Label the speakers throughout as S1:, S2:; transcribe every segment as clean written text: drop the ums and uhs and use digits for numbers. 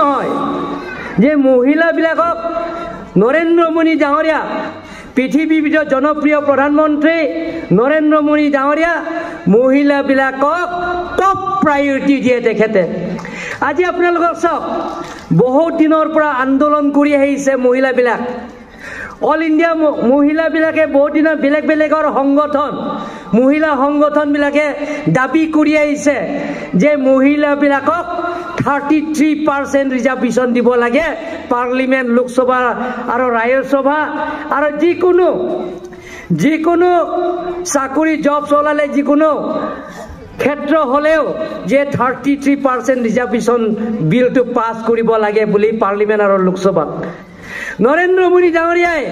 S1: নহয় যে মহিলাবিলাকক নৰেন্দ্ৰ মোদী ডাঙৰীয়া, পৃথিৱীৰ ভিতৰত জনপ্ৰিয় প্ৰধানমন্ত্ৰী নৰেন্দ্ৰ মোদী ডাঙৰীয়া মহিলাবিলাকক টপ প্ৰায়ৰিটি দিয়ে তেখেতে। আজি আপোনালোকক চাওক, বহুত দিনৰ পৰা আন্দোলন কৰি আহিছে মহিলাবিলাক। অল ইণ্ডিয়া মহিলাবিলাকে বহুত দিনৰ বেলেগ বেলেগৰ সংগঠন, মহিলা সংগঠনবিলাকে দাবী কৰি আহিছে যে মহিলাবিলাকক 33% ৰিজাৰ্ভেশ্যন দিব লাগে পাৰ্লিমেণ্ট, লোকসভা আৰু ৰাজ্যসভা আৰু যিকোনো চাকৰি জব চলালে, যিকোনো ক্ষেত্ৰ হ'লেও যে 33% ৰিজাৰ্ভেশ্যন বিলটো পাছ কৰিব লাগে বুলি পাৰ্লিমেণ্ট আৰু লোকসভাত। নৰেন্দ্ৰ মোদী ডাঙৰীয়াই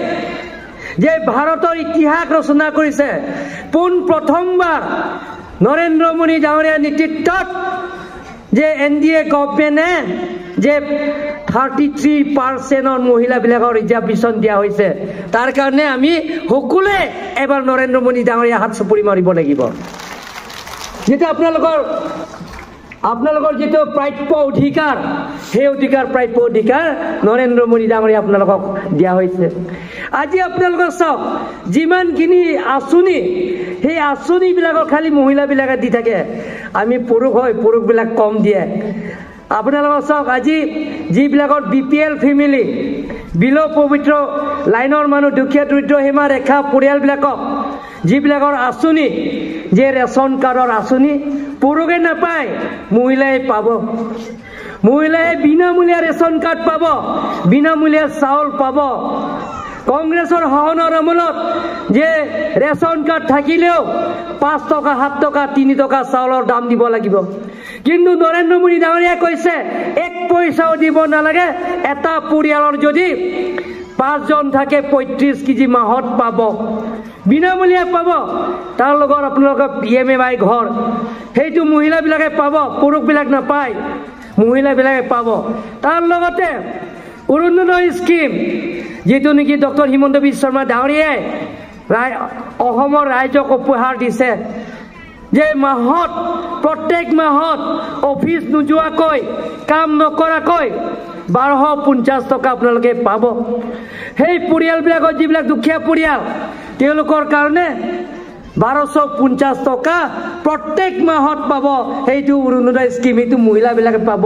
S1: যে ভাৰতৰ ইতিহাস ৰচনা কৰিছে, পোন প্ৰথমবাৰ নৰেন্দ্ৰ মোদী ডাঙৰীয়াৰ নেতৃত্বত যে এন ডি এ গভমেণ্টে যে 33%ৰ মহিলাবিলাকৰ ৰিজাৰ্ভেশ্যন দিয়া হৈছে, তাৰ কাৰণে আমি সকলোৱে এবাৰ নৰেন্দ্ৰ মোদী ডাঙৰীয়া হাত চাপৰি মাৰিব লাগিব। যিটো আপোনালোকৰ যিটো প্ৰাপ্য অধিকাৰ, সেই অধিকাৰ, প্ৰাপ্য অধিকাৰ নৰেন্দ্ৰ মোদী ডাঙৰীয়া আপোনালোকক দিয়া হৈছে। আজি আপোনালোকৰ চাওক, যিমানখিনি আঁচনি, সেই আঁচনিবিলাকৰ খালি মহিলাবিলাকে দি থাকে, আমি পুৰুষ হয় পুৰুষবিলাক কম দিয়ে। আপোনালোকৰ চাওক, আজি যিবিলাকৰ বি পি এল ফেমিলি, বিল' পবিত্ৰ লাইনৰ মানুহ, দুখীয়া দৰিদ্ৰ সীমা ৰেখা পৰিয়ালবিলাকক যিবিলাকৰ আঁচনি, যে ৰেচন কাৰ্ডৰ আঁচনি পুৰুষে নাপায়, মহিলাই পাব। মহিলাই বিনামূলীয়া ৰেচন কাৰ্ড পাব, বিনামূলীয়া চাউল পাব। কংগ্ৰেছৰ শাসনৰ আমোলত যে ৰেচন কাৰ্ড থাকিলেও 5 টকা, 7 টকা, 3 টকা চাউলৰ দাম দিব লাগিব, কিন্তু নৰেন্দ্ৰ মোদী ডাঙৰীয়াই কৈছে 1 পইচাও দিব নালাগে। এটা পৰিয়ালৰ যদি 5জন থাকে 35 কেজি মাহত পাব, বিনামূলীয়া পাব। তাৰ লগত আপোনালোকৰ পি এম এ ৱাই ঘৰ, সেইটো মহিলাবিলাকে পাব, পুৰুষবিলাক নাপায়, মহিলাবিলাকে পাব। তাৰ লগতে অৰুণোদয় স্কীম, যিটো নেকি ডক্টৰ হিমন্ত বিশ্ব শৰ্মা ডাঙৰীয়াই অসমৰ ৰাইজক উপহাৰ দিছে, যে মাহত, প্ৰত্যেক মাহত অফিচ নোযোৱাকৈ, কাম নকৰাকৈ 1250 টকা আপোনালোকে পাব। সেই পৰিয়ালবিলাকৰ যিবিলাক দুখীয়া পৰিয়াল, তেওঁলোকৰ কাৰণে 1250 টকা প্ৰত্যেক মাহত পাব। সেইটো অৰুণোদয় স্কীম, সেইটো মহিলাবিলাকে পাব।